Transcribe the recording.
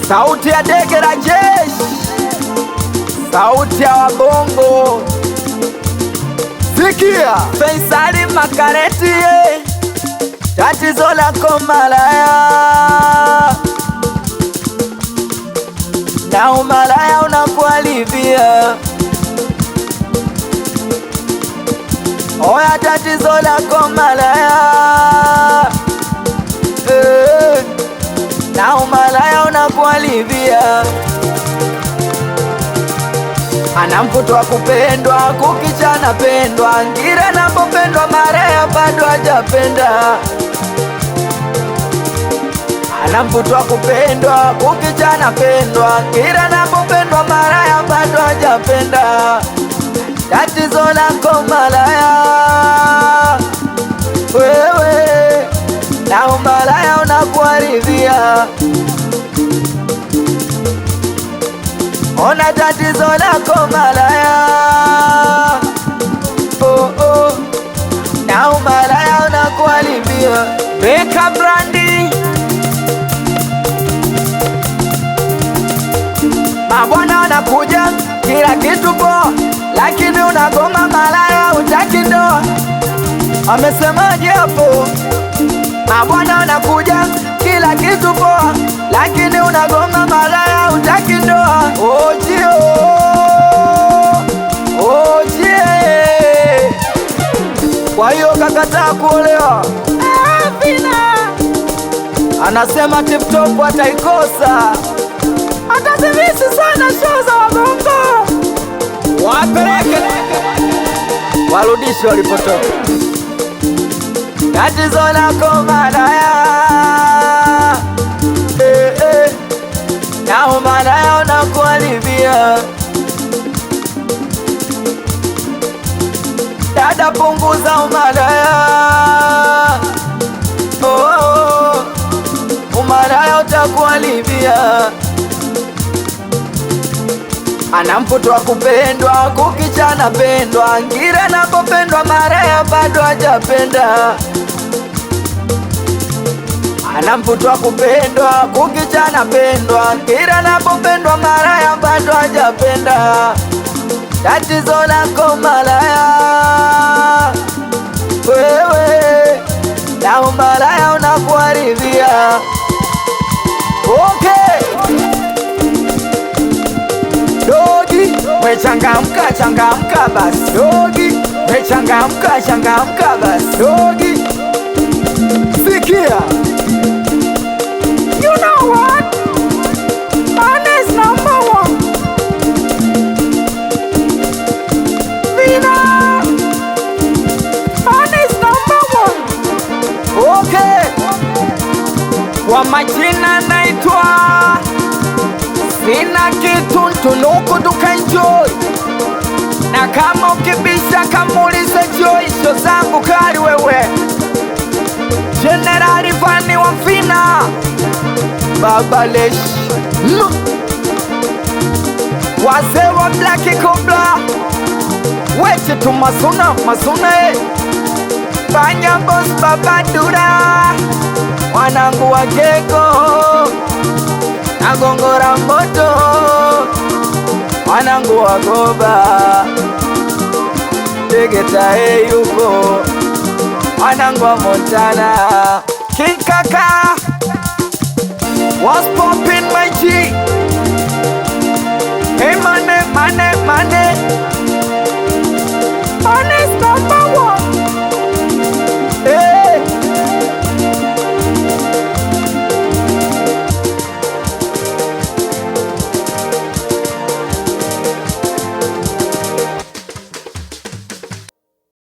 Sauti ya dege la jeshi, sauti ya wabongo. Sikia Faisali Makareti, tatizo lako malaya na umalaya unakualivia. Oya, tatizo lako malaya eh, na umalaya unakualivia. Ana mvuto wa kupendwa, kukicha anapendwa, ngira anapopendwa maraya bado hajapenda. Ana mvuto wa kupendwa, kukicha anapendwa, ngira anapopendwa maraya bado hajapenda. Tatizo lako malaya wewe, na umalaya unakuharibia. Ona tatizo lako malaya, oh, oh. Na umalaya unakuharibia. Beka brandi mabwana wanakuja kila kitu poa, lakini unagoma malaya, utaki ndoa. Amesemaje hapo? Mabwana wanakuja kila kitu poa, lakini unagoma malaya, utaki ndoa. Ojio, ojie, kwa hiyo kakataa kuolewa. Anasema tiptop ataikosa, atazimisi sana show za wabongo, wapeleke warudishe walipotoka. Tatizo lako malaya eh, eh. Na umalaya unakuharibia. Dada, punguza umalaya oh, oh. Umalaya utakuharibia. Ana mvuto wa kupendwa, kukicha anapendwa, ngira anapopendwa maraya bado hajapenda. Ana mvuto wa kupendwa, kukicha anapendwa, ngira anapopendwa maraya bado hajapenda. Tatizo lako malaya wewe, na umalaya unakuharibia. Okay. Dogi wechangamka, changamka basi. Dogi wechangamka, changamka basi. Dogi sikia you know what? Man is number one. Vina, man is number one. Okay, Kwa majina naitwa sina kitu ntunuku tukaenjoy, na kama ukibisha kamuulize Joy, sho zangu kali wewe, Jenerali Vani wa Mfina, Baba Lesh wazee wa Black Cobra weche tu masuna masuna eh. Banya boss Baba Dura wanangu wa Keko nagongora moto wanangu wa Goba Tegeta eh, yuko wanangu wa Montana King Kaka. What's poppin' my G?